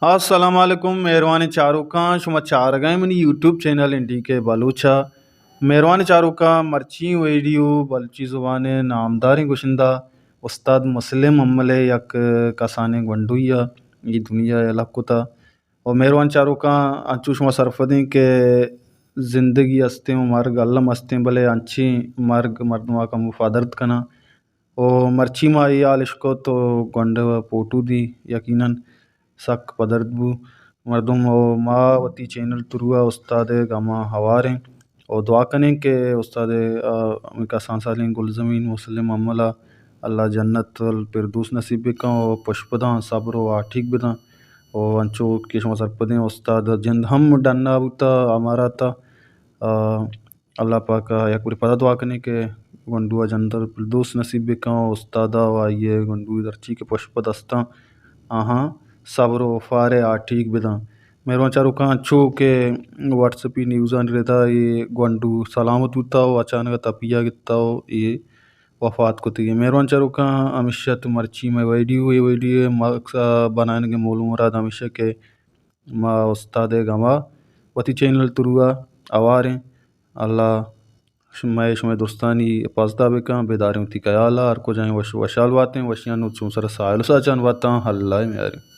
السلام علیکم، مہروانیں چاروکاں، شما چارگائیں منی یوٹیوب چینل این ڈی کے بلوچ ءَ۔ مہروانیں چاروکاں، مرچی ویڈیو بلوچی زبان ءِ نامداریں گشندہ استاد مسلم امل ءِ یک کسانیں گونڈوی ءَ اے دنیا ءَ یلہ کتا۔ و مہروان چاروکاں، انچو شما سرپدیں کہ زندگی استیں و مرگ الم استیں، بلے انچیں مرگ مردم ءَ کمو پدرد کناں۔ و مرچی ما اے حال اشکت و گونڈو ءِ پوٹو دی، یقیناً سک پدرد بو مردم۔ و ما وتی چینل تھرو ءَ استاد ءِ گماں ہواریں و دعا کنیں کہ استاد ءِ، آ، ہمے کسان سالیں گلزمین مسلم امل ءَ اللہ جنت الفردوس نصیب بکن و پشپداں صبر و آٹیگ بدن۔ و انچو کہ شما سرپدیں استاد ءِ جند ہم ڈنا بوتا امارات ءَ، آ، اللہ پاک ءَ یک بری پدا دعا کنیں کہ گونڈو ءَ جنت الفردوس نصیب بکن و استاد ءَ و آئی ءِ گونڈو ءِ درچی کہ پشپد استاں آہاں صبر و وفار ءِ آٹیگ بداں۔ مہروان چاروکاں، انچو کہ واٹس ایپی نیوزانی ردا اے گونڈو سلامت بوتا و اچانک ءَ تپی ءَ گتا و اے وفات کتگی۔ مہروان چاروکاں، ہمیشہ تو مرچی مئے ویڈیو، اے ویڈیو ءِ مقصد بنائینگ ءِ مول و مراد ہمیشہ کہ ما استاد ءِ گما وتی چینل تھرو ءَ ہواریں۔ اللہ شمئے، شمئے درستانی حفاظت ءَ بکن، بداریں وتی خیال ءَ، ہر کجائیں وش، وشحال باتیں، وشیاں نوں چون سر ساحل ساچان باتاں، اللہ ءِ میاریں۔